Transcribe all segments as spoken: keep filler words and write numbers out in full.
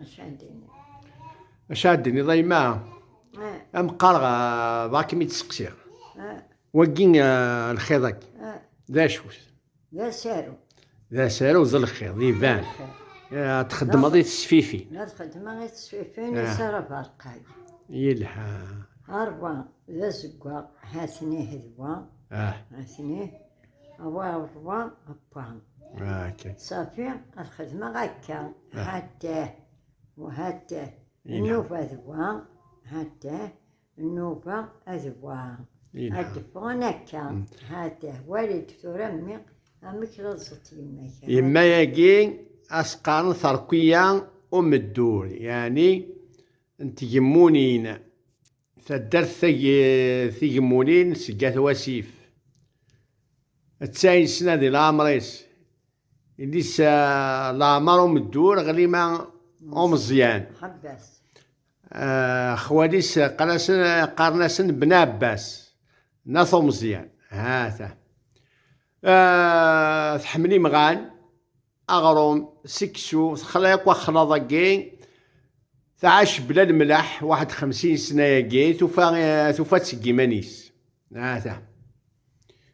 Acu ad d-iniḍ? Acu ad d-iniḍ a yemma? Ah. Am qqareɣ, ah, bɣa kem-id-seqsiɣ. Ah. Wagi, ah, lxiḍ-agi, ah, d acu-t? D asaru. D asaru d lxiḍ, iban. D lxiḍ. Ah, txeddmeḍ i tesfifin. Ma txeddmeḍ i tesfifin, ah, isara berqay. Yelha. Arwa d azeggaɣ, ha-ten-i hedwa. Ah. Ha-ten-i. Awa rwa, apwa. Ah, ok. Safi, ad xedmeɣ akka. Ah. Hatah, u hatah. Ina. Nnuba d wa, hatah, nnuba d wa. Ina. Ad d-ffɣen akka. Mm. Hatah, wali-d tura mmi, amek la tẓeṭ yemma-k. Yemma-agi, as-qqaren Terkiya Umeddur, yeɛni n tgemmunin. Taddart tagi, tigemmunin seg At Wasif. Tesɛin sna di leɛmer-is. Yelli-s, ah, Leɛmer Umeddur, Ɣlima Umeẓyan. Ḥabbas. Ah, xwali-s qqaren-asen, qqaren-asen Ben Ɛebbas, n At Umeẓyan. Ha-ta. Ah, tḥemmel imɣan, aɣrum, seksu, texla yakk axlaḍ-agi, tɛac bla lemleḥ, waḥed xemsin sna-agi, tufa, eh, tufa-tt seg yiman-is. Ha-ta.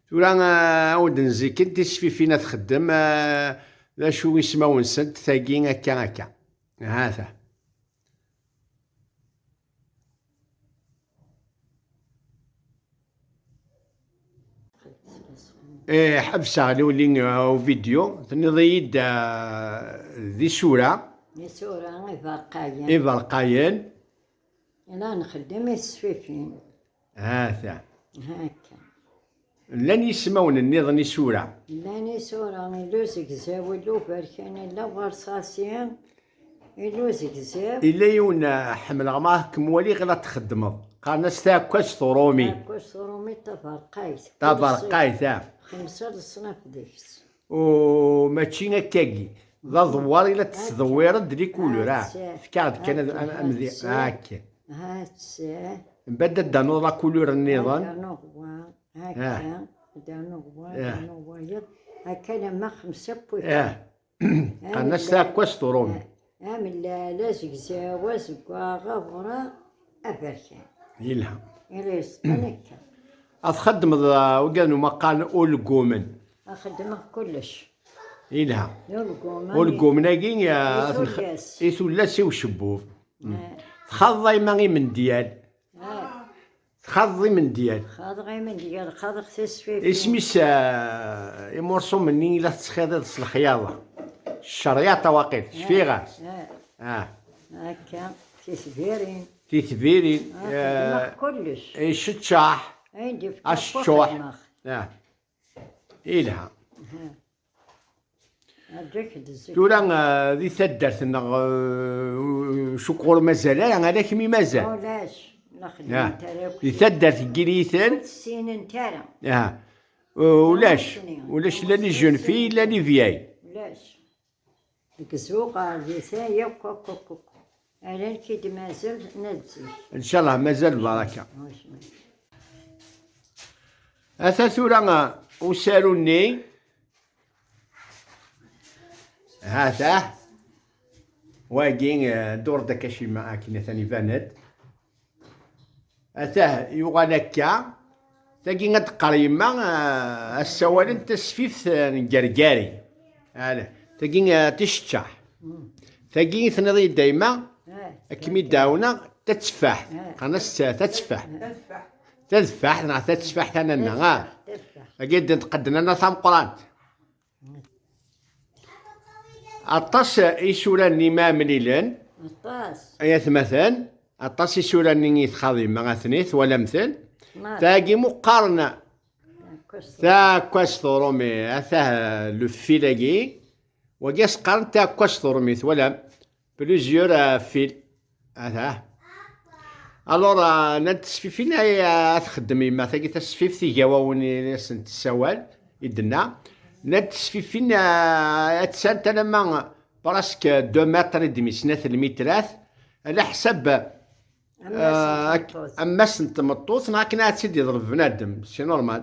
Tura, eh, awen-d-nziken tisfifin ad txeddem, eh, d acu ismawen-nsent, tagi, akka, akka. Ha-ta. Eh, ḥebseɣ liwli, uh, uvidyu, tenniḍ-iyi-d, uh, d isura. Isura iberqayen. Iberqayen. Ila nxeddem i tesfifin. Hata. Haka. Llan yismawen nniḍen isura. Llan isura, ila uzegzaw, ila uberkan, ila warṣaṣi, ila uzegzaw. Ila yiwen, ah, ḥemmleɣ ma kem-waliɣ la txeddmeḍ. Qqaren-as taɛekkazt uṛumi. Taɛekkazt uṛumi taberqayt. Taberqayt, ah. Xemsa leṣnaf deg-s. U mačči akkagi. D aḍewwar i la tettḍewwireḍ d les couleurs, ah. Fkiɣ-d kan ad, am, am di, akka. Mbeɛd ad d-ternuḍ la couleur nniḍen. Ad d-rnuɣ wa, akka, ad d-rnuɣ wa, ad d-rnuɣ wayeḍ. Akka alamma xemsa n wiṭṭan. Qqaren-as taɛekkazt uṛumi. Am lalla, azegzaw, azeggaɣ, aɣrum, aberkan. Yelha. Ila yesqan akka. Ad txeddmeḍ, ah, wigad n umaqal ulgumen. Ad xeddmeɣ kullec. Yelha. D ulgumen. Ulgumen-agi, ah, i tullas, i ucebbub. Mm. Txaḍeḍ a yemma imendyal. Ah. Txaḍeḍ imendyal. Xaḍeɣ imendyal, xaḍeɣ tisfifin. Isem-is, ah, imurṣumen-nni i la tettxiḍiḍ s lexyaḍa? Cceryaṭa waqil, cfiɣ-as. Ah. Ah. Akka, titbirin. Titbirin. Ah, xedmeɣ kullec. Iceččaḥ. Ayen d-yefka akk xedmeɣ. Ah. Ilha. Aha. Tura, ah, di taddart-nneɣ, ah, cukkur mazal ara, ala kemm i mazal. Ulac, la xeddment ara akk. Di taddart n Giliten. Ur tessinent ara. Ah. Ulac, ulac la les jeunes filles, la les vieilles. Ulac. Deg Zuɣar, di ta, yakk, akk, akk, akk. Ala nekk i d-mazal, nna d zik. Ncallah, mazal baraka. Ata tura, ah, usaru-nni. Hata. Wagi, eh, Dur d Akacima, akken atan iban-d. Atah, yuɣal akka. Tagi ad d-teqqar yemma, eh, ad ssawalen tasfift, eh, n Gergari. Ala. Tagi, eh, ticeččaḥ. Tagi i tenniḍ-iyi-d a yemma, eh, ad kem-id-ɛawneɣ, tatteffaḥt. Eh. Qqaren-as t-, tatteffaḥt. Tadeffaḥt neɣ tatteffaḥt, a nanna, ah. Tagi ad d-nqedden ana tameqqrant. Aṭas isura-nni ma mlilen. Aṭas. Ay atmaten, aṭas isura-nni i txaḍ yemma, atni twalam-ten. Tagi mu qqaren taɛekkazt uṛumi, atah le fil-agi. Wagi as-qqaren taɛekkazt uṛumi, twalam? Plusieurs, euh, fils. Aha. Alors, euh, nnan tesfifin ay, euh, ad txeddem yemma, tagi tasfift igawawen i asen-tessawal, i d-tenna. Nnan tesfifin, euh, ad sɛant alamma presque deux mètres et demi, snat lmitrat, ala ḥsab, euh, ammas n tmeṭṭut, neɣ akken ad tt-id-yeḍleb bnadem, c'est normal.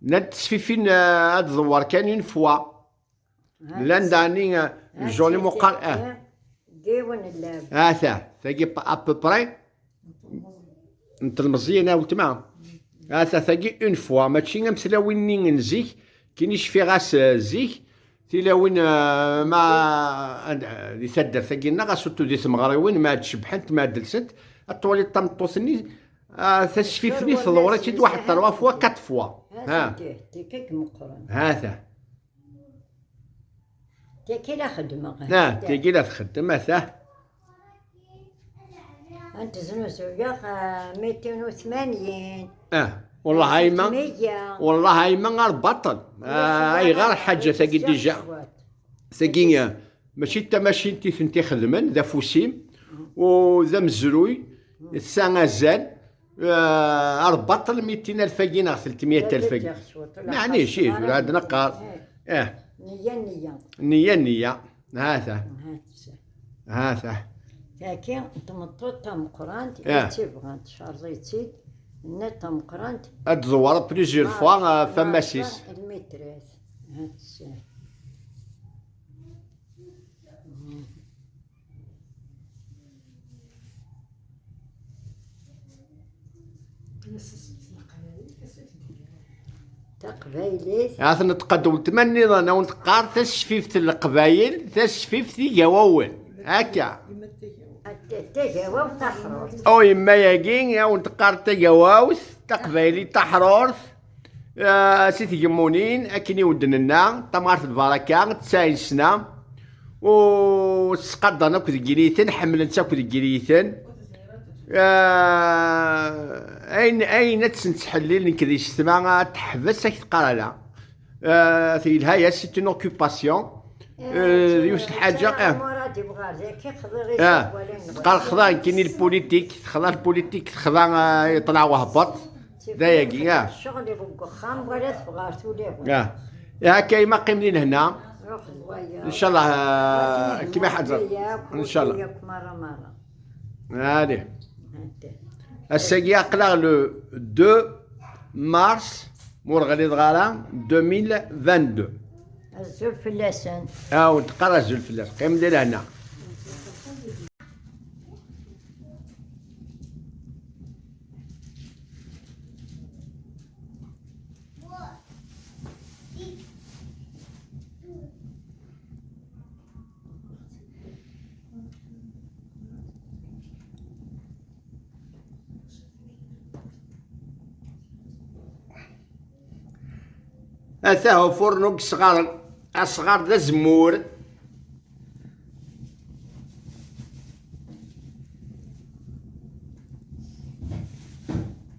Nnan tesfifin, euh, ad tḍewwer kan une fois. Llan daɣen, eh, jaune imuqal, eh. Yiwen n lab. Ata, tagi pa-, à peu près. N telmeẓyin, a weltma. Ata, tagi une fois, mačči am tlawin-nni n zik, kini cfiɣ-as, eh, zik, tilawin, eh, ma, eh, di taddart-agi-nneɣ, surtout di tmeɣriwin, ma ad cebḥent, ma ad delsent, ad twaliḍ tameṭṭut-nni, ah, tasfift-nni tḍewwer-itt-id waḥed trois fois, quatre fois. Ha. Ata. Tagi la xeddmeɣ. Ah, tagi la txeddem, ata. Ad teznuzuyeɣ, ah, mitin u tmanyin. Ah, والله a yemma. Wellah a yemma ar baṭel. Ah, ayɣer ḥaǧa tagi déjà. Tagi, ah, mačči d tamacint i tent-ixedmen, d afus-im, u d amezruy, tesɛa azal. Ah, ar baṭel mitin alf-agi neɣ telt meyya alf-agi. Meɛnic, ih, tura ad neqqar. Eh. Nniya, nniya. Nniya, nniya. Hata. Hata. Tagi n tmeṭṭut tameqqrant, eh, i tt-ibɣan tcerḍ-itt-id, nna tameqqrant. Ad tdewwer plusieurs fois, ah, ɣef ammas-is. Lmitrat. Hata. Taqbaylit. Ad tneṭqed weltma nniḍen, ad wen-teqqar tasfift n Leqbayel, tasfift Igawawen. Akka. Tagawawt taḥrurt. O yemma-yagi, ad wen-teqqar tagawawt, taqbaylit taḥrurt. Ah, si tgemmunin, akken i wen-d-nenna, tamɣart n Baraka, tesɛin sna, u ttqadaren akk deg yiniten, ḥemmlen-tt akk deg yiniten. Ah, ayen, ayen ad tt-nettḥellil nekk d yessetma, ad teḥbes, ad k-teqqar ala. Ah, telha-yas, c'est une occupation. Eh, yiwet n lḥaǧa, eh. Ah, teqqar xḍa, nekkini lpulitik, texḍa lpulitik, texḍa, ah, yeṭleɛ wehbeṭ. D ayagi, ah. Ccɣel deg uxxam wala teffeɣ ɣer tulawin. Ah. Ihi akka yemma qqim di lehna. Ruḥ d waya. Ncallah, ah, kima ḥaǧa. Ncallah. Merra, merra. Allez. Ass-agi aql-aɣ le deux mars, ma ur ɣliḍeɣ ara, deux mille vingt-deux. Azul fell-asen. Ah, ur d-qqar azul fell-as. Qqim di lehna. Atah ufurnu deg yesɣaren. Asɣar d azemmur.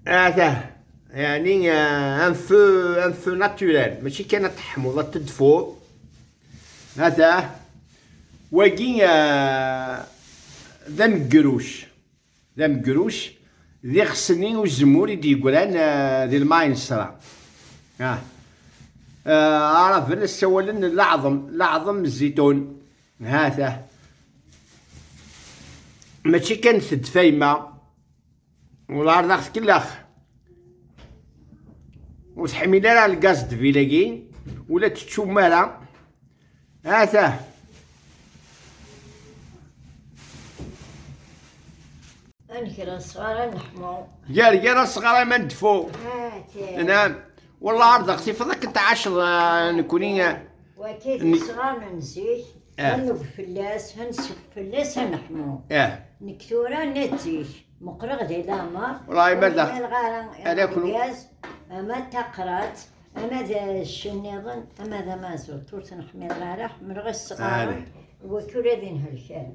Atah, yeɛni, ah, un feu, un feu naturel. Mačči kan ad teḥmuḍ, ad tedfuḍ. Atah, wagi, ah, d amegruc. D amegruc, d iɣes-nni uzemmur i d-yeggran, ah, di lmaɛi n ṣṣra. Ah. Ah, Aɛraben ssawalen leɛḍem, leɛḍem n zzitun. Hata. Mačči kan tedfa yemma, wala ar daɣ tkellex. Ur teḥmil ara lgaz de ville-agi, ula d teččum ara. Ata. Ad nger asɣar ad neḥmu. Gar, gar asɣar aman dfu. Ata. Naam. Wallah ar daɣ tifeḍ akken tɛaceḍ, ah, nekni, ah, waki d asɣar n zik, ah, ad neg fell-as, ad nsef fell-as ad neḥmu. Ah. Nekk tura nna d zik, meqqreɣ di lamer, wallah, ma ur daɣ, ur mlaleɣ ara, ala kun- argaz, ama d taqrat, ama d cci nniḍen, ama d amaziɣ, ur ten-ḥmileɣ ara, ḥemmleɣ isɣaren, waki ula d inhelkan.